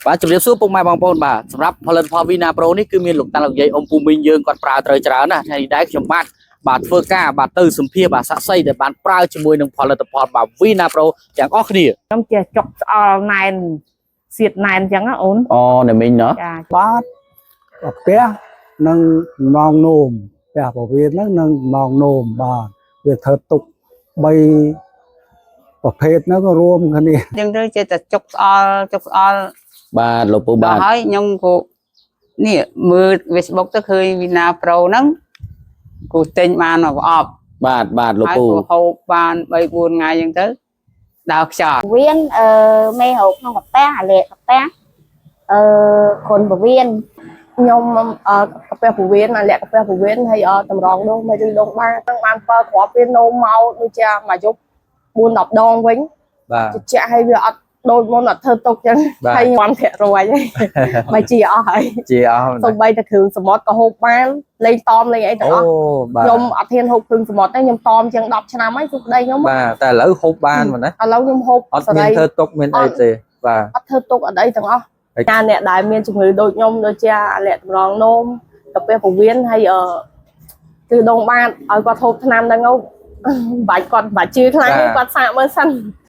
បាទជម្រាបសួរពុកម៉ែបងប្អូនបាទសម្រាប់ផលិតផល Vina Pro នេះគឺមានលោកតាលោកយាយអ៊ំពូមីងយើងគាត់ប្រើត្រូវច្រើនណាស់ថ្ងៃនេះដែរខ្ញុំបាទបាទធ្វើការបាទទៅសម្ភារបាទសាក់សីដែលបានប្រើជាមួយនឹងផលិតផលបាទ Vina Pro ទាំងអស់គ្នា ខ្ញុំចេះចុកស្អល់ណែនសៀតណែនអញ្ចឹងណាអូន អូអ្នកមីងណោះ ចា បាទកាពះនិងម៉ងនោមពះពវៀនហ្នឹងនិងម៉ងនោមបាទវាធ្វើទុក3ប្រភេទហ្នឹងក៏រួមគ្នា ចឹងទៅចេះតែចុកស្អល់ចុកស្អល់ បាទលោកពូបាទ ដល់ហើយខ្ញុំក៏នេះមើល Facebook ទៅឃើញវីណាប្រូហ្នឹងគូទិញបានមកប្រអប់ បាទបាទលោក ហើយ ពូ ក៏ហូបបាន3 4ថ្ងៃចឹងទៅដើរខ្យល់ វៀនអឺមេរោគក្នុងកាពះអាលាកកាពះអឺគ្រុនពវៀន ខ្ញុំអឺកាពះពោះវៀនអាលាក់កាពះពោះវៀនហើយអឺតម្រងដងមកឬដងបាហ្នឹងបាន7គ្រាប់វានោមមកដូចជាមួយយប់4 10ដងវិញ បាទ ជជែកហើយវាអត់ដូចមុនអត់ធ្វើទុកចឹង បាទ ហើយខ្ញុំធាក់រយហើយ មកជាអស់ហើយ ជាអស់ សូម្បីតែគ្រឿងសមុទ្រក៏ហូបបានលេងតមលេងអីទាំង អូ អស់ បាទ ខ្ញុំអត់ហ៊ានហូបគ្រឿងសមុទ្រទេខ្ញុំតមជាង10ឆ្នាំហើយសុខដីខ្ញុំ បាទតែឥឡូវហូបបានមែនណា ឥឡូវខ្ញុំហូប អត់មាន សេរី ធ្វើទុកមានអីទេបាទ អត់ធ្វើទុកអត់អីទាំងអស់ ហើយ ការអ្នកដែលមានជំងឺដូចខ្ញុំដូចជាអាលាក់តម្រងនោមកាពះពោះវៀនហើយអឺគឺដងបាតឲ្យគាត់ហូបថ្នាំហ្នឹងទៅ មិនបាច់គាត់មិនបាច់ជឿខ្លាំងទេគាត់សាកមើលសិន។